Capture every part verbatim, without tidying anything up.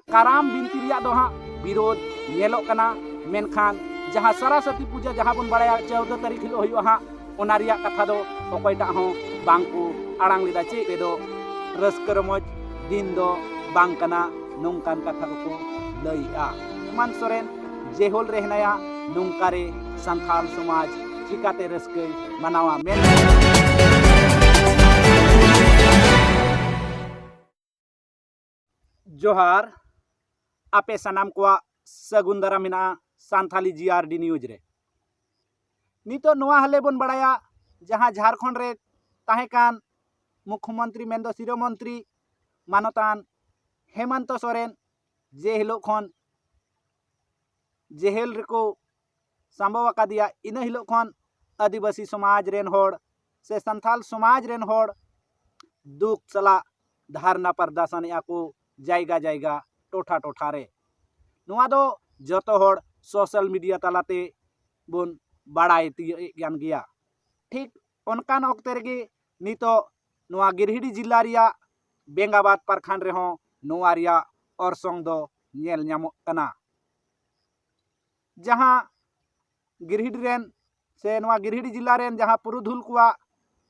ᱠᱟᱨᱟᱢ ᱵᱤᱱᱛᱤ ᱨᱮᱭᱟᱜ ᱫᱚ ᱦᱟᱸᱜ ᱵᱤᱨᱳᱫᱷ ᱧᱮᱞᱚᱜ ᱠᱟᱱᱟ, ᱢᱮᱱᱠᱷᱟᱱ ᱡᱟᱦᱟᱸ ᱥᱚᱨᱚᱥᱚᱛᱤ ᱯᱩᱡᱟᱹ ᱡᱟᱦᱟᱸ ᱵᱚᱱ ᱵᱟᱲᱟᱭᱟ ᱪᱳᱫᱽᱫᱚ ᱛᱟᱹᱨᱤᱠᱷ ᱦᱤᱞᱳᱜ ᱦᱩᱭᱩᱜᱼᱟ ᱦᱟᱸᱜ, ᱚᱱᱟ ᱨᱮᱭᱟᱜ ᱠᱟᱛᱷᱟ ᱫᱚ ᱚᱠᱚᱭᱴᱟᱜ ᱦᱚᱸ ᱵᱟᱝ ᱠᱚ ᱟᱲᱟᱝ ᱞᱮᱫᱟ᱾ ᱪᱮᱫ ᱨᱮᱫᱚ ᱨᱟᱹᱥᱠᱟᱹ ᱨᱚᱢᱚᱡᱽ ᱫᱤᱱ ᱫᱚ ᱵᱟᱝ ᱠᱟᱱᱟ, ᱱᱚᱝᱠᱟᱱ ᱠᱟᱛᱷᱟ ᱠᱚᱠᱚ ᱞᱟᱹᱭᱮᱜᱼᱟ᱾ ᱦᱮᱢᱟᱱᱛ ᱥᱚᱨᱮᱱ ᱡᱮᱦᱳᱞ ᱨᱮ ᱦᱮᱱᱟᱭᱟ, ᱱᱚᱝᱠᱟ ᱨᱮ ᱥᱟᱱᱛᱟᱲ ᱥᱚᱢᱟᱡᱽ ᱪᱤᱠᱟᱛᱮ ᱨᱟᱹᱥᱠᱟᱹᱭ ᱢᱟᱱᱟᱣᱟ? ᱢᱮᱱ ᱡᱚᱦᱟᱨ, ᱟᱯᱮ ᱥᱟᱱᱟᱢ ᱠᱚᱣᱟᱜ ᱥᱟᱹᱜᱩᱱ ᱫᱟᱨᱟᱢ ᱢᱮᱱᱟᱜᱼᱟ ᱥᱟᱱᱛᱷᱟᱞᱤ ᱡᱤ ᱟᱨ ᱰᱤ ᱱᱤᱭᱩᱡᱽ ᱨᱮ᱾ ᱱᱤᱛᱚᱜ ᱱᱚᱣᱟ ᱦᱟᱞᱮ ᱵᱚᱱ ᱵᱟᱲᱟᱭᱟ, ᱡᱟᱦᱟᱸ ᱡᱷᱟᱲᱠᱷᱚᱸᱰ ᱨᱮ ᱛᱟᱦᱮᱸ ᱠᱟᱱ ᱢᱩᱠᱷᱭᱚᱢᱚᱱᱛᱨᱤ ᱢᱮᱱᱫᱚ ᱥᱤᱨᱟᱹ ᱢᱚᱱᱛᱨᱤ ᱢᱟᱱᱚᱛᱟᱱ ᱦᱮᱢᱟᱱᱛᱚ ᱥᱚᱨᱮᱱ ᱡᱮ ᱦᱤᱞᱳᱜ ᱠᱷᱚᱱ ᱡᱮᱦᱮᱞ ᱨᱮᱠᱚ ᱥᱟᱢᱵᱟᱣ ᱟᱠᱟᱫᱮᱭᱟ, ᱤᱱᱟᱹ ᱦᱤᱞᱳᱜ ᱠᱷᱚᱱ ᱟᱹᱫᱤᱵᱟᱹᱥᱤ ᱥᱚᱢᱟᱡᱽ ᱨᱮᱱ ᱦᱚᱲ ᱥᱮ ᱥᱟᱱᱛᱟᱞ ᱥᱚᱢᱟᱡᱽ ᱨᱮᱱ ᱦᱚᱲ ᱫᱩᱠ ᱥᱟᱞᱟᱜ ᱫᱷᱟᱨᱱᱟ ᱯᱨᱚᱫᱚᱨᱥᱚᱱᱮᱜᱼᱟ ᱠᱚ ᱡᱟᱭᱜᱟ ᱡᱟᱭᱜᱟ, ᱴᱚᱴᱷᱟ ᱴᱚᱴᱷᱟ ᱨᱮ᱾ ᱱᱚᱣᱟ ᱫᱚ ᱡᱚᱛᱚ ᱦᱚᱲ ᱥᱳᱥᱟᱞ ᱢᱤᱰᱤᱭᱟ ᱛᱟᱞᱟᱛᱮ ᱵᱚᱱ ᱵᱟᱲᱟᱭ ᱛᱤᱭᱳᱜ ᱮᱫ ᱠᱟᱱ ᱜᱮᱭᱟ᱾ ᱴᱷᱤᱠ ᱚᱱᱠᱟᱱ ᱚᱠᱛᱮ ᱨᱮᱜᱮ ᱱᱤᱛᱚᱜ ᱱᱚᱣᱟ ᱜᱤᱨᱤᱰᱤ ᱡᱮᱞᱟ ᱨᱮᱭᱟᱜ ᱵᱮᱝᱜᱟᱵᱟᱫ ᱯᱨᱚᱠᱷᱚᱸᱰ ᱨᱮᱦᱚᱸ ᱱᱚᱣᱟ ᱨᱮᱭᱟᱜ ᱚᱨᱥᱚᱝ ᱫᱚ ᱧᱮᱞ ᱧᱟᱢᱚᱜ ᱠᱟᱱᱟ᱾ ᱡᱟᱦᱟᱸ ᱜᱤᱨᱤᱰᱤ ᱨᱮᱱ ᱥᱮ ᱱᱚᱣᱟ ᱜᱤᱨᱤᱰᱤ ᱡᱮᱞᱟ ᱨᱮᱱ ᱡᱟᱦᱟᱸ ᱯᱩᱨᱩᱫᱷᱩᱞ ᱠᱚᱣᱟᱜ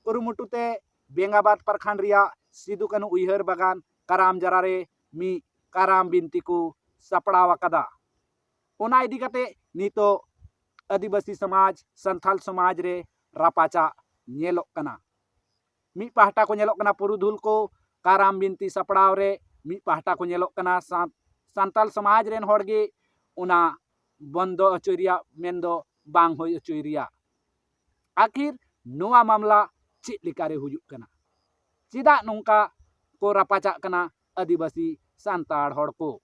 ᱠᱩᱨᱩᱢᱩᱴᱩ ᱛᱮ ᱵᱮᱝᱜᱟᱵᱟᱫ ᱯᱨᱚᱠᱷᱚᱸᱰ ᱨᱮᱭᱟᱜ ᱥᱤᱫᱩ ᱠᱟᱹᱱᱦᱩ ᱩᱭᱦᱟᱹᱨ ᱵᱟᱜᱟᱱ ᱠᱟᱨᱟᱢ ᱡᱟᱨᱟ ᱨᱮ ᱢᱤᱫ ᱠᱟᱨᱟᱢ ᱵᱤᱱᱛᱤ ᱠᱚ ᱥᱟᱯᱲᱟᱣ ᱟᱠᱟᱫᱟ᱾ ᱚᱱᱟ ᱤᱫᱤ ᱠᱟᱛᱮ ᱱᱤᱛᱚᱜ ᱟᱹᱫᱤᱵᱟᱹᱥᱤ ᱥᱚᱢᱟᱡᱽ, ᱥᱟᱱᱛᱟᱞ ᱥᱚᱢᱟᱡᱽ ᱨᱮ ᱨᱟᱯᱟᱪᱟᱜ ᱧᱮᱞᱚᱜ ᱠᱟᱱᱟ᱾ ᱢᱤᱫ ᱯᱟᱦᱴᱟ ᱠᱚ ᱧᱮᱞᱚᱜ ᱠᱟᱱᱟ ᱯᱩᱨᱩᱫᱷᱩᱞ ᱠᱚ ᱠᱟᱨᱟᱢ ᱵᱤᱱᱛᱤ ᱥᱟᱯᱲᱟᱣ ᱨᱮ, ᱢᱤᱫ ᱯᱟᱦᱴᱟ ᱠᱚ ᱧᱮᱞᱚᱜ ᱠᱟᱱᱟ ᱥᱟᱱ-, ᱥᱟᱱᱛᱟᱞ ᱥᱚᱢᱟᱡᱽ ᱨᱮᱱ ᱦᱚᱲ ᱜᱮ ᱚᱱᱟ ᱵᱚᱱᱫᱚ ᱦᱚᱪᱚᱭ ᱨᱮᱭᱟᱜ ᱢᱮᱱᱫᱚ ᱵᱟᱝ ᱦᱩᱭ ᱦᱚᱪᱚᱭ ᱨᱮᱭᱟᱜ᱾ ᱟᱹᱠᱷᱤᱨ ᱱᱚᱣᱟ ᱢᱟᱢᱞᱟ ᱪᱮᱫ ᱞᱮᱠᱟᱨᱮ ᱦᱩᱭᱩᱜ ᱠᱟᱱᱟ? ᱪᱮᱫᱟᱜ ᱱᱚᱝᱠᱟ ᱠᱚ ᱨᱟᱯᱟᱪᱟᱜ ᱠᱟᱱᱟ ᱟᱹᱫᱤᱵᱟᱹᱥᱤ ᱥᱟᱱᱛᱟᱲ ᱦᱚᱲ ᱠᱚ?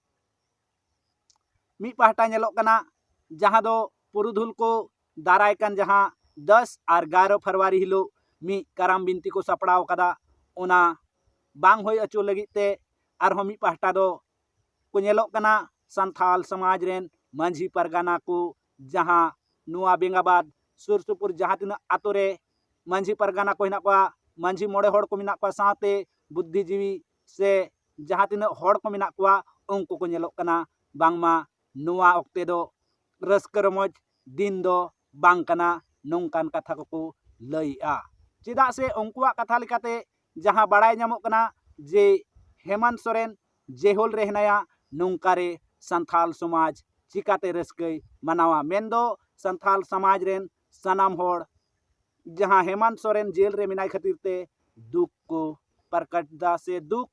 ᱢᱤᱫ ᱯᱟᱦᱴᱟ ᱧᱮᱞᱚᱜ ᱠᱟᱱᱟ ᱡᱟᱦᱟᱸ ᱫᱚ ᱯᱩᱨᱩᱫᱷᱩᱞ ᱠᱚ ᱫᱟᱨᱟᱭ ᱠᱟᱱ ᱡᱟᱦᱟᱸ ᱫᱚᱥ ᱟᱨ ᱮᱜᱟᱨᱚ ᱯᱷᱮᱵᱽᱨᱩᱣᱟᱨᱤ ᱦᱤᱞᱳᱜ ᱢᱤᱫ ᱠᱟᱨᱟᱢ ᱵᱤᱱᱛᱤ ᱠᱚ ᱥᱟᱯᱲᱟᱣ ᱠᱟᱫᱟ, ᱚᱱᱟ ᱵᱟᱝ ᱦᱩᱭ ᱦᱚᱪᱚ ᱞᱟᱹᱜᱤᱫ ᱛᱮ ᱟᱨᱦᱚᱸ ᱢᱤᱫ ᱯᱟᱦᱴᱟ ᱫᱚ ᱠᱚ ᱧᱮᱞᱚᱜ ᱠᱟᱱᱟ ᱥᱟᱱᱛᱷᱟᱞ ᱥᱚᱢᱟᱡᱽ ᱨᱮᱱ ᱢᱟᱹᱡᱷᱤ ᱯᱟᱨᱜᱟᱱᱟ ᱠᱚ, ᱡᱟᱦᱟᱸ ᱱᱚᱣᱟ ᱵᱮᱝᱜᱟᱵᱟᱫ ᱥᱩᱨ ᱥᱩᱯᱩᱨ ᱡᱟᱦᱟᱸ ᱛᱤᱱᱟᱹᱜ ᱟᱛᱳ ᱨᱮ ᱢᱟᱹᱡᱷᱤ ᱯᱟᱨᱜᱟᱱᱟ ᱠᱚ ᱦᱮᱱᱟᱜ ᱠᱚᱣᱟ, ᱢᱟᱹᱡᱷᱤ ᱢᱚᱬᱮ ᱦᱚᱲ ᱠᱚ ᱢᱮᱱᱟᱜ ᱠᱚᱣᱟ, ᱥᱟᱶᱛᱮ ᱵᱩᱫᱽᱫᱷᱤᱡᱤᱵᱤ ᱥᱮ ᱡᱟᱦᱟᱸ ᱛᱤᱱᱟᱹᱜ ᱦᱚᱲ ᱠᱚ ᱢᱮᱱᱟᱜ ᱠᱚᱣᱟ, ᱩᱱᱠᱩ ᱠᱚ ᱧᱮᱞᱚᱜ ᱠᱟᱱᱟ ᱵᱟᱝᱢᱟ ᱱᱚᱣᱟ ᱚᱠᱛᱮ ᱫᱚ ᱨᱟᱹᱥᱠᱟᱹ ᱨᱚᱢᱚᱡᱽ ᱫᱤᱱ ᱫᱚ ᱵᱟᱝ ᱠᱟᱱᱟ, ᱱᱚᱝᱠᱟᱱ ᱠᱟᱛᱷᱟ ᱠᱚᱠᱚ ᱞᱟᱹᱭᱮᱜᱼᱟ᱾ ᱪᱮᱫᱟᱜ ᱥᱮ ᱩᱱᱠᱩᱣᱟᱜ ᱠᱟᱛᱷᱟ ᱞᱮᱠᱟᱛᱮ ᱡᱟᱦᱟᱸ ᱵᱟᱲᱟᱭ ᱧᱟᱢᱚᱜ ᱠᱟᱱᱟ ᱡᱮ ᱦᱮᱢᱟᱱᱛ ᱥᱚᱨᱮᱱ ᱡᱮ ᱦᱳᱞ ᱨᱮ ᱦᱮᱱᱟᱭᱟ, ᱱᱚᱝᱠᱟ ᱨᱮ ᱥᱟᱱᱛᱷᱟᱞ ᱥᱚᱢᱟᱡᱽ ᱪᱤᱠᱟᱛᱮ ᱨᱟᱹᱥᱠᱟᱹᱭ ᱢᱟᱱᱟᱣᱟ? ᱢᱮᱱᱫᱚ ᱥᱟᱱᱛᱷᱟᱞ ᱥᱚᱢᱟᱡᱽ ᱨᱮᱱ ᱥᱟᱱᱟᱢ ᱦᱚᱲ ᱡᱟᱦᱟᱸ ᱦᱮᱢᱟᱱᱛ ᱥᱚᱨᱮᱱ ᱡᱮᱞ ᱨᱮ ᱢᱮᱱᱟᱭ ᱠᱷᱟᱹᱛᱤᱨ ᱛᱮ ᱫᱩᱠ ᱠᱚ ᱯᱨᱚᱠᱟᱴ ᱫᱟ ᱥᱮ ᱫᱩᱠ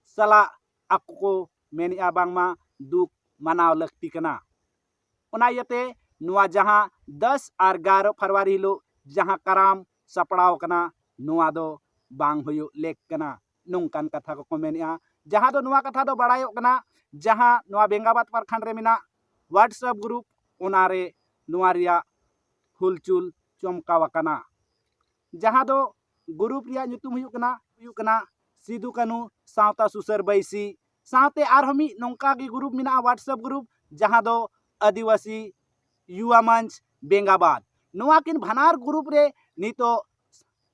ᱥᱟᱞᱟᱜ ᱟᱠᱚ ᱠᱚ ᱢᱮᱱᱮᱜᱼᱟ ᱵᱟᱝᱢᱟ ᱫᱩᱠ ᱢᱟᱱᱟᱣ ᱞᱟᱹᱠᱛᱤ ᱠᱟᱱᱟ᱾ ᱚᱱᱟ ᱤᱭᱟᱹᱛᱮ ᱱᱚᱣᱟ ᱡᱟᱦᱟᱸ ᱫᱚᱥ ᱟᱨ ᱮᱜᱟᱨᱚ ᱯᱷᱮᱵᱽᱨᱩᱣᱟᱨᱤ ᱦᱤᱞᱳᱜ ᱡᱟᱦᱟᱸ ᱠᱟᱨᱟᱢ ᱥᱟᱯᱲᱟᱣ ᱠᱟᱱᱟ, ᱱᱚᱣᱟ ᱫᱚ ᱵᱟᱝ ᱦᱩᱭᱩᱜ ᱞᱮᱠ ᱠᱟᱱᱟ, ᱱᱚᱝᱠᱟᱱ ᱠᱟᱛᱷᱟ ᱠᱚᱠᱚ ᱢᱮᱱᱮᱜᱼᱟ᱾ ᱡᱟᱦᱟᱸ ᱫᱚ ᱱᱚᱣᱟ ᱠᱟᱛᱷᱟ ᱫᱚ ᱵᱟᱲᱟᱭᱚᱜ ᱠᱟᱱᱟ, ᱡᱟᱦᱟᱸ ᱱᱚᱣᱟ ᱵᱮᱝᱜᱟᱵᱟᱫᱽ ᱯᱨᱚᱠᱷᱚᱸᱰ ᱨᱮ ᱢᱮᱱᱟᱜ WhatsApp group, ᱚᱱᱟᱨᱮ ᱱᱚᱣᱟ ᱨᱮᱭᱟᱜ ᱦᱩᱞᱪᱩᱞ ᱪᱚᱢᱠᱟᱣ ᱟᱠᱟᱱᱟ᱾ ᱡᱟᱦᱟᱸ ᱫᱚ group ᱨᱮᱭᱟᱜ ᱧᱩᱛᱩᱢ ᱦᱩᱭᱩᱜ ᱠᱟᱱᱟ, ᱦᱩᱭᱩᱜ ᱠᱟᱱᱟ ᱥᱤᱫᱩ ᱠᱟᱹᱱᱦᱩ ᱥᱟᱶᱛᱟ ᱥᱩᱥᱟᱹᱨ ᱵᱟᱹᱭᱥᱤ᱾ ᱥᱟᱶᱛᱮ ᱟᱨᱦᱚᱸ ᱢᱤᱫ ᱱᱚᱝᱠᱟ ᱜᱮ group ᱢᱮᱱᱟᱜᱼᱟ, WhatsApp group, ᱡᱟᱦᱟᱸ ᱫᱚ ᱟᱹᱫᱤᱵᱟᱹᱥᱤ ᱭᱩᱣᱟ ᱢᱚᱧᱪ ᱵᱮᱝᱜᱟᱵᱟᱫᱽ᱾ ᱱᱚᱣᱟ ᱠᱤᱱ ᱵᱟᱱᱟᱨ group ᱨᱮ ᱱᱤᱛᱚᱜ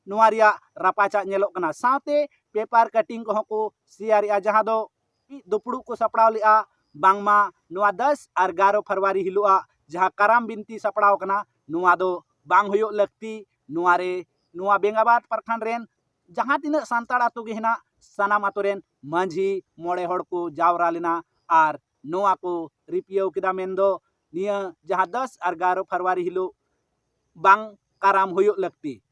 ᱱᱚᱣᱟ ᱨᱮᱭᱟᱜ ᱨᱟᱯᱟᱪᱟᱜ ᱧᱮᱞᱚᱜ ᱠᱟᱱᱟ᱾ ᱥᱟᱶᱛᱮ paper cutting ᱠᱚᱦᱚᱸ ᱠᱚ ᱥᱮᱭᱟᱨᱮᱜᱼᱟ, ᱡᱟᱦᱟᱸ ᱫᱚ ᱢᱤᱫ ᱫᱩᱯᱲᱩᱵ ᱠᱚ ᱥᱟᱯᱲᱟᱣ ᱞᱮᱜᱼᱟ, ᱵᱟᱝᱢᱟ ᱱᱚᱣᱟ ᱫᱚᱥ ᱟᱨ ᱮᱜᱟᱨᱚ ᱯᱷᱮᱵᱽᱨᱩᱣᱟᱨᱤ ᱦᱤᱞᱳᱜᱼᱟ ᱡᱟᱦᱟᱸ ᱠᱟᱨᱟᱢ ᱵᱤᱱᱛᱤ ᱥᱟᱯᱲᱟᱣ ᱠᱟᱱᱟ, ᱱᱚᱣᱟ ᱫᱚ ᱵᱟᱝ ᱦᱩᱭᱩᱜ ᱞᱟᱹᱠᱛᱤ᱾ ᱱᱚᱣᱟ ᱨᱮ ᱱᱚᱣᱟ ᱵᱮᱝᱜᱟᱵᱟᱫᱽ ᱯᱨᱚᱠᱷᱚᱸᱰ ᱨᱮᱱ ᱡᱟᱦᱟᱸ ᱛᱤᱱᱟᱹᱜ ᱥᱟᱱᱛᱟᱲ ᱟᱛᱳ ᱜᱮ ᱦᱮᱱᱟᱜ, ᱥᱟᱱᱟᱢ ᱟᱛᱳ ᱨᱮᱱ ᱢᱟᱹᱡᱷᱤ ᱢᱚᱬᱮ ᱦᱚᱲ ᱠᱚ ᱡᱟᱣᱨᱟ ᱞᱮᱱᱟ ᱟᱨ ᱱᱚᱣᱟ ᱠᱚ ᱨᱤᱯᱤᱭᱟᱹᱣ ᱠᱮᱫᱟ, ᱢᱮᱱᱫᱚ ᱱᱤᱭᱟᱹ ᱡᱟᱦᱟᱸ ᱫᱚᱥ ᱟᱨ ᱮᱜᱟᱨᱚ ᱯᱷᱮᱵᱽᱨᱩᱣᱟᱨᱤ ᱦᱤᱞᱳᱜ ᱵᱟᱝ ᱠᱟᱨᱟᱢ ᱦᱩᱭᱩᱜ ᱞᱟᱹᱠᱛᱤ᱾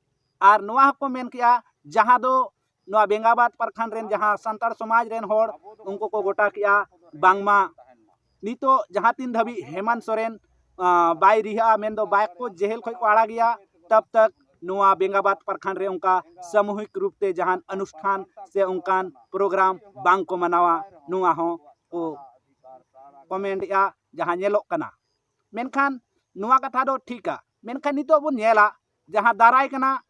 ᱟᱨ ᱱᱚᱣᱟ ᱦᱚᱸᱠᱚ ᱢᱮᱱ ᱠᱮᱜᱼᱟ, ᱡᱟᱦᱟᱸ ᱫᱚ ᱱᱚᱣᱟ ᱵᱮᱝᱜᱟᱵᱟᱫᱽ ᱯᱨᱚᱠᱷᱚᱸᱰ ᱨᱮᱱ ᱡᱟᱦᱟᱸ ᱥᱟᱱᱛᱟᱲ ᱥᱚᱢᱟᱡᱽ ᱨᱮᱱ ᱦᱚᱲ, ᱩᱱᱠᱩ ᱠᱚ ᱜᱚᱴᱟ ᱠᱮᱜᱼᱟ, ᱵᱟᱝᱢᱟ ᱱᱤᱛᱚᱜ ᱡᱟᱦᱟᱸ ᱛᱤᱱ ᱫᱷᱟᱹᱵᱤᱡ ᱦᱮᱢᱟᱱᱛ ᱥᱚᱨᱮᱱ, ᱟᱸ, ᱵᱟᱭ ᱨᱤᱦᱟᱹᱜᱼᱟ, ᱢᱮᱱᱫᱚ ᱵᱟᱠᱚ ᱡᱮᱦᱮᱞ ᱠᱷᱚᱱ ᱠᱚ ᱟᱲᱟᱜᱮᱭᱟ, ᱛᱟᱵ ᱛᱟᱠ ᱱᱚᱣᱟ ᱵᱮᱝᱜᱟᱵᱟᱫᱽ ᱯᱨᱚᱠᱷᱚᱸᱰ ᱨᱮ ᱚᱱᱠᱟ ᱥᱟᱢᱩᱦᱤᱠ ᱨᱩᱯ ᱛᱮ ᱡᱟᱦᱟᱱ ᱚᱱᱩᱥᱴᱷᱟᱱ ᱥᱮ ᱚᱱᱠᱟᱱ program ᱵᱟᱝ ᱠᱚ ᱢᱟᱱᱟᱣᱟ, ᱱᱚᱣᱟ ᱦᱚᱸ ᱠᱚ comment ᱮᱜᱼᱟ, ᱡᱟᱦᱟᱸ ᱧᱮᱞᱚᱜ ᱠᱟᱱᱟ᱾ ᱢᱮᱱᱠᱷᱟᱱ ᱱᱚᱣᱟ ᱠᱟᱛᱷᱟ ᱫᱚ ᱴᱷᱤᱠᱟ᱾ ᱢᱮᱱᱠᱷᱟᱱ ᱱᱤᱛᱚᱜ ᱵᱚᱱ ᱧᱮᱞᱟ, ᱡᱟᱦᱟᱸ ᱫᱟᱨᱟᱭ ᱠᱟᱱᱟ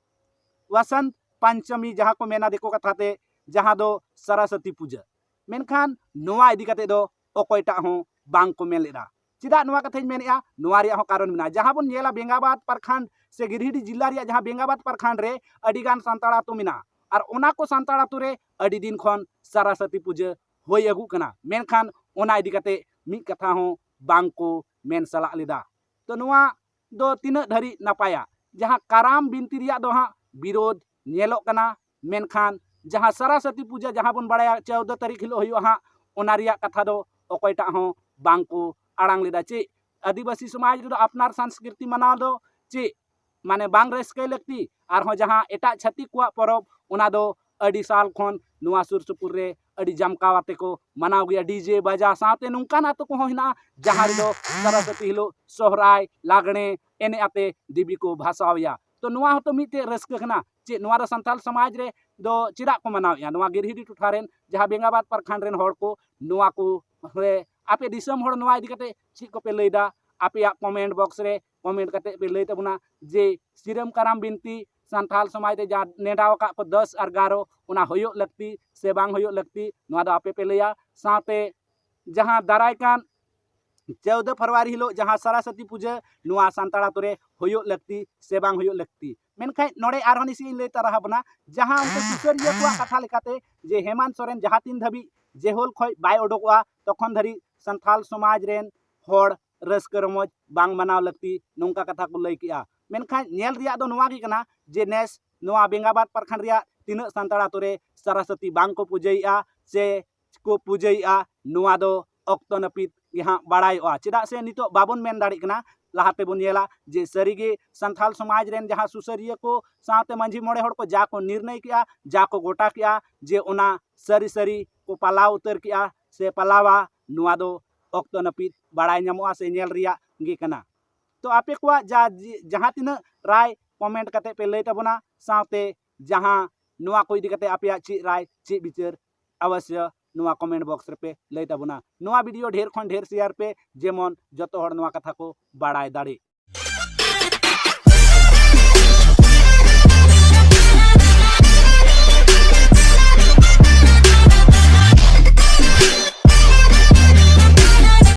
ᱣᱟᱥᱟᱱᱛ ᱯᱟᱧᱪᱚᱢᱤ, ᱡᱟᱦᱟᱸ ᱠᱚ ᱢᱮᱱᱟ ᱫᱤᱠᱩ ᱠᱟᱛᱷᱟ ᱛᱮ, ᱡᱟᱦᱟᱸ ᱫᱚ ᱥᱚᱨᱚᱥᱚᱛᱤ ᱯᱩᱡᱟᱹ, ᱢᱮᱱᱠᱷᱟᱱ ᱱᱚᱣᱟ ᱤᱫᱤ ᱠᱟᱛᱮ ᱫᱚ ᱚᱠᱚᱭᱴᱟᱜ ᱦᱚᱸ ᱵᱟᱝ ᱠᱚ ᱢᱮᱱ ᱞᱮᱫᱟ᱾ ᱪᱮᱫᱟᱜ ᱱᱚᱣᱟ ᱠᱟᱛᱷᱟᱧ ᱢᱮᱱᱮᱫᱼᱟ? ᱱᱚᱣᱟ ᱨᱮᱭᱟᱜ ᱦᱚᱸ ᱠᱟᱨᱚᱱ ᱢᱮᱱᱟᱜᱼᱟ᱾ ᱡᱟᱦᱟᱸ ᱵᱚᱱ ᱧᱮᱞᱟ, ᱵᱮᱝᱜᱟᱵᱟᱫᱽ ᱯᱨᱚᱠᱷᱚᱸᱰ ᱥᱮ ᱜᱤᱨᱤᱰᱤ ᱡᱤᱞᱟ ᱨᱮᱭᱟᱜ ᱡᱟᱦᱟᱸ ᱵᱮᱝᱜᱟᱵᱟᱫᱽ ᱯᱨᱚᱠᱷᱚᱸᱰ ᱨᱮ ᱟᱹᱰᱤᱜᱟᱱ ᱥᱟᱱᱛᱟᱲ ᱟᱹᱛᱩ ᱢᱮᱱᱟᱜᱼᱟ, ᱟᱨ ᱚᱱᱟ ᱠᱚ ᱥᱟᱱᱛᱟᱲ ᱟᱛᱳ ᱨᱮ ᱟᱹᱰᱤ ᱫᱤᱱ ᱠᱷᱚᱱ ᱥᱟᱨᱟᱥᱟᱛᱤ ᱯᱩᱡᱟᱹ ᱦᱩᱭ ᱟᱹᱜᱩᱜ ᱠᱟᱱᱟ, ᱢᱮᱱᱠᱷᱟᱱ ᱚᱱᱟ ᱤᱫᱤ ᱠᱟᱛᱮ ᱢᱤᱫ ᱠᱟᱛᱷᱟ ᱦᱚᱸ ᱵᱟᱝ ᱠᱚ ᱢᱮᱱ ᱥᱟᱞᱟᱜ ᱞᱮᱫᱟ᱾ ᱛᱚ ᱱᱚᱣᱟ ᱫᱚ ᱛᱤᱱᱟᱹᱜ ᱫᱷᱟᱹᱨᱤᱡ ᱱᱟᱯᱟᱭᱟ? ᱡᱟᱦᱟᱸ ᱠᱟᱨᱟᱢ ᱵᱤᱱᱛᱤ ᱨᱮᱭᱟᱜ ᱫᱚ ᱦᱟᱸᱜ ᱵᱤᱨᱳᱫᱷ ᱧᱮᱞᱚᱜ ᱠᱟᱱᱟ, ᱢᱮᱱᱠᱷᱟᱱ ᱡᱟᱦᱟᱸ ᱥᱟᱨᱟᱥᱟᱛᱤ ᱯᱩᱡᱟᱹ ᱡᱟᱦᱟᱸ ᱵᱚᱱ ᱵᱟᱲᱟᱭᱟ ᱪᱳᱫᱽᱫᱚ ᱛᱟᱹᱨᱤᱠᱷ ᱦᱤᱞᱳᱜ ᱦᱩᱭᱩᱜᱼᱟ ᱦᱟᱸᱜ, ᱚᱱᱟ ᱨᱮᱭᱟᱜ ᱠᱟᱛᱷᱟ ᱫᱚ ᱚᱠᱚᱭᱴᱟᱜ ᱦᱚᱸ ᱵᱟᱝ ᱠᱚ ᱟᱲᱟᱝ ᱞᱮᱫᱟ᱾ ᱪᱮᱫ ᱟᱹᱫᱤᱵᱟᱹᱥᱤ ᱥᱚᱢᱟᱡᱽ ᱨᱮᱫᱚ ᱟᱯᱱᱟᱨ ᱥᱚᱝᱥᱠᱨᱤᱛᱤ ᱢᱟᱱᱟᱣ ᱫᱚ ᱪᱮᱫ ᱢᱟᱱᱮ ᱵᱟᱝ ᱨᱟᱹᱥᱠᱟᱹᱭ ᱞᱟᱹᱠᱛᱤ? ᱟᱨᱦᱚᱸ ᱡᱟᱦᱟᱸ ᱮᱴᱟᱜ ᱪᱷᱟᱹᱛᱤᱠ ᱠᱚᱣᱟᱜ ᱯᱚᱨᱚᱵᱽ, ᱚᱱᱟ ᱫᱚ ᱟᱹᱰᱤ ᱥᱟᱞ ᱠᱷᱚᱱ ᱱᱚᱣᱟ ᱥᱩᱨ ᱥᱩᱯᱩᱨ ᱨᱮ ᱟᱹᱰᱤ ᱡᱟᱢᱠᱟᱣ ᱟᱛᱮ ᱠᱚ ᱢᱟᱱᱟᱣ ᱜᱮᱭᱟ, ᱰᱤᱡᱮ ᱵᱟᱡᱟ ᱥᱟᱶᱛᱮ ᱱᱚᱝᱠᱟᱱ ᱟᱛᱳ ᱠᱚᱦᱚᱸ ᱦᱮᱱᱟᱜᱼᱟ ᱡᱟᱦᱟᱸ ᱨᱮᱫᱚ ᱥᱟᱨᱟᱥᱟᱛᱤ ᱦᱤᱞᱳᱜ ᱥᱚᱦᱨᱟᱭ, ᱞᱟᱜᱽᱬᱮ ᱮᱱᱮᱡ ᱟᱛᱮ ᱫᱮᱵᱤ ᱠᱚ ᱵᱷᱟᱥᱟᱣ ᱮᱭᱟ᱾ ᱛᱚ ᱱᱚᱣᱟ ᱦᱚᱸᱛᱚ ᱢᱤᱫᱴᱮᱡ ᱨᱟᱹᱥᱠᱟᱹ ᱠᱟᱱᱟ᱾ ᱪᱮᱫ ᱱᱚᱣᱟ ᱫᱚ ᱥᱟᱱᱛᱟᱲ ᱥᱚᱢᱟᱡᱽ ᱨᱮ ᱫᱚ ᱪᱮᱫᱟᱜ ᱠᱚ ᱢᱟᱱᱟᱣᱮᱫᱼᱟ? ᱱᱚᱣᱟ ᱜᱤᱨᱦᱤᱰᱤ ᱴᱚᱴᱷᱟ ᱨᱮᱱ ᱡᱟᱦᱟᱸ ᱵᱮᱝᱜᱟᱵᱟᱫ ᱯᱨᱚᱠᱷᱚᱸᱰ ᱨᱮᱱ ᱦᱚᱲ ᱠᱚ ᱱᱚᱣᱟ ᱠᱚ ᱨᱮ ᱟᱯᱮ ᱫᱤᱥᱚᱢ ᱦᱚᱲ ᱱᱚᱣᱟ ᱤᱫᱤ ᱠᱟᱛᱮ ᱪᱮᱫ ᱠᱚᱯᱮ ᱞᱟᱹᱭᱫᱟ? ᱟᱯᱮᱭᱟᱜ ᱠᱚᱢᱮᱱᱴ ᱵᱚᱠᱥ ᱨᱮ ᱠᱚᱢᱮᱱᱴ ᱠᱟᱛᱮ ᱯᱮ ᱞᱟᱹᱭ ᱛᱟᱵᱚᱱᱟ ᱡᱮ ᱥᱤᱨᱟᱹᱢ ᱠᱟᱨᱟᱢ ᱵᱤᱱᱛᱤ ᱥᱟᱱᱛᱟᱲ ᱥᱚᱢᱟᱡᱽ ᱨᱮ ᱡᱟᱦᱟᱸ ᱱᱮᱰᱟᱣ ᱟᱠᱟᱫ ᱠᱚ ᱫᱚᱥ ᱟᱨ ᱮᱜᱟᱨᱚ, ᱚᱱᱟ ᱦᱩᱭᱩᱜ ᱞᱟᱹᱠᱛᱤ ᱥᱮ ᱵᱟᱝ ᱦᱩᱭᱩᱜ ᱞᱟᱹᱠᱛᱤ, ᱱᱚᱣᱟ ᱫᱚ ᱟᱯᱮ ᱯᱮ ᱞᱟᱹᱭᱟ᱾ ᱥᱟᱶᱛᱮ ᱡᱟᱦᱟᱸ ᱫᱟᱨᱟᱭ ᱠᱟᱱ ᱪᱳᱫᱽᱫᱚ ᱯᱷᱮᱵᱽᱨᱩᱣᱟᱨᱤ ᱦᱤᱞᱳᱜ ᱡᱟᱦᱟᱸ ᱥᱟᱨᱟᱥᱟᱛᱤ ᱯᱩᱡᱟᱹ ᱱᱚᱣᱟ ᱥᱟᱱᱛᱟᱲ ᱟᱛᱳ ᱨᱮ ᱦᱩᱭᱩᱜ ᱞᱟᱹᱠᱛᱤ ᱥᱮ ᱵᱟᱝ ᱦᱩᱭᱩᱜ ᱞᱟᱹᱠᱛᱤ᱾ ᱢᱮᱱᱠᱷᱟᱱ ᱱᱚᱰᱮ ᱟᱨᱦᱚᱸ ᱱᱟᱥᱮ ᱤᱧ ᱞᱟᱹᱭ ᱛᱟᱨᱟ ᱟᱵᱚᱱᱟ, ᱡᱟᱦᱟᱸ ᱩᱱᱠᱩ ᱥᱩᱥᱟᱹᱨᱤᱭᱟᱹ ᱠᱚᱣᱟᱜ ᱠᱟᱛᱷᱟ ᱞᱮᱠᱟᱛᱮ ᱡᱮ ᱦᱮᱢᱟᱱᱛ ᱥᱚᱨᱮᱱ ᱡᱟᱦᱟᱸ ᱛᱤᱱ ᱫᱷᱟᱹᱵᱤᱡ ᱡᱮᱦᱳᱞ ᱠᱷᱚᱱ ᱵᱟᱭ ᱚᱰᱚᱠᱚᱜᱼᱟ ᱛᱚᱠᱷᱚᱱ ᱫᱷᱟᱹᱨᱤᱡ ᱥᱟᱱᱛᱟᱲ ᱥᱚᱢᱟᱡᱽ ᱨᱮᱱ ᱦᱚᱲ ᱨᱟᱹᱥᱠᱟᱹ ᱨᱚᱢᱚᱡᱽ ᱵᱟᱝ ᱢᱟᱱᱟᱣ ᱞᱟᱹᱠᱛᱤ, ᱱᱚᱝᱠᱟ ᱠᱟᱛᱷᱟ ᱠᱚ ᱞᱟᱹᱭ ᱠᱮᱜᱼᱟ᱾ ᱢᱮᱱᱠᱷᱟᱱ ᱧᱮᱞ ᱨᱮᱭᱟᱜ ᱫᱚ ᱱᱚᱣᱟ ᱜᱮ ᱠᱟᱱᱟ ᱡᱮ ᱱᱮᱥ ᱱᱚᱣᱟ ᱵᱮᱝᱜᱟᱵᱟᱫ ᱯᱨᱚᱠᱷᱚᱸᱰ ᱨᱮᱭᱟᱜ ᱛᱤᱱᱟᱹᱜ ᱥᱟᱱᱛᱟᱲ ᱟᱛᱳ ᱨᱮ ᱥᱟᱨᱟᱥᱟᱛᱤ ᱵᱟᱝ ᱠᱚ ᱯᱩᱡᱟᱹᱭᱮᱜᱼᱟ ᱥᱮ ᱠᱚ ᱯᱩᱡᱟᱹᱭᱮᱜᱼᱟ, ᱱᱚᱣᱟ ᱫᱚ ᱚᱠᱛᱚ ᱱᱟᱹᱯᱤᱛ ᱜᱮ ᱦᱟᱸᱜ ᱵᱟᱲᱟᱭᱚᱜᱼᱟ᱾ ᱪᱮᱫᱟᱜ ᱥᱮ ᱱᱤᱛᱚᱜ ᱵᱟᱵᱚᱱ ᱢᱮᱱ ᱫᱟᱲᱮᱭᱟᱜ ᱠᱟᱱᱟ᱾ ᱞᱟᱦᱟ ᱛᱮᱵᱚᱱ ᱧᱮᱞᱟ ᱡᱮ ᱥᱟᱹᱨᱤᱜᱮ ᱥᱟᱱᱛᱟᱲ ᱥᱚᱢᱟᱡᱽ ᱨᱮᱱ ᱡᱟᱦᱟᱸ ᱥᱩᱥᱟᱹᱨᱤᱭᱟᱹ ᱠᱚ ᱥᱟᱶᱛᱮ ᱢᱟᱹᱡᱷᱤ ᱢᱚᱬᱮ ᱦᱚᱲ ᱠᱚ ᱡᱟ ᱠᱚ ᱱᱤᱨᱱᱟᱹᱭ ᱠᱮᱜᱼᱟ, ᱡᱟ ᱠᱚ ᱜᱚᱴᱟ ᱠᱮᱜᱼᱟ, ᱡᱮ ᱚᱱᱟ ᱥᱟᱹᱨᱤ ᱥᱟᱹᱨᱤ ᱠᱚ ᱯᱟᱞᱟᱣ ᱩᱛᱟᱹᱨ ᱠᱮᱜᱼᱟ ᱥᱮ ᱯᱟᱞᱟᱣᱟ, ᱱᱚᱣᱟ ᱫᱚ ᱚᱠᱛᱚ ᱱᱟᱹᱯᱤᱛ ᱵᱟᱲᱟᱭ ᱧᱟᱢᱚᱜᱼᱟ ᱥᱮ ᱧᱮᱞ ᱨᱮᱭᱟᱜ ᱜᱮ ᱠᱟᱱᱟ᱾ ᱛᱚ ᱟᱯᱮ ᱠᱚᱣᱟᱜ ᱡᱟ-, ᱡᱟᱦᱟᱸ ᱛᱤᱱᱟᱹᱜ ᱨᱟᱭ ᱠᱚᱢᱮᱱᱴ ᱠᱟᱛᱮ ᱯᱮ ᱞᱟᱹᱭ ᱛᱟᱵᱚᱱᱟ, ᱥᱟᱶᱛᱮ ᱡᱟᱦᱟᱸ ᱱᱚᱣᱟ ᱠᱚ ᱤᱫᱤ ᱠᱟᱛᱮ ᱟᱯᱮᱭᱟᱜ ᱪᱮᱫ ᱨᱟᱭ, ᱪᱮᱫ ᱵᱤᱪᱟᱹᱨ, ᱚᱵᱚᱥᱥᱚ ᱱᱚᱣᱟ ᱠᱚᱢᱮᱱᱴ ᱵᱚᱠᱥ ᱨᱮᱯᱮ ᱞᱟᱹᱭ ᱛᱟᱵᱚᱱᱟ᱾ ᱱᱚᱣᱟ ᱵᱷᱤᱰᱤᱭᱳ ᱰᱷᱮᱨ ᱠᱷᱚᱱ ᱰᱷᱮᱨ ᱥᱮᱭᱟᱨ ᱯᱮ, ᱡᱮᱢᱚᱱ ᱡᱚᱛᱚ ᱦᱚᱲ ᱱᱚᱣᱟ ᱠᱟᱛᱷᱟ ᱠᱚ ᱵᱟᱲᱟᱭ ᱫᱟᱲᱮᱜ᱾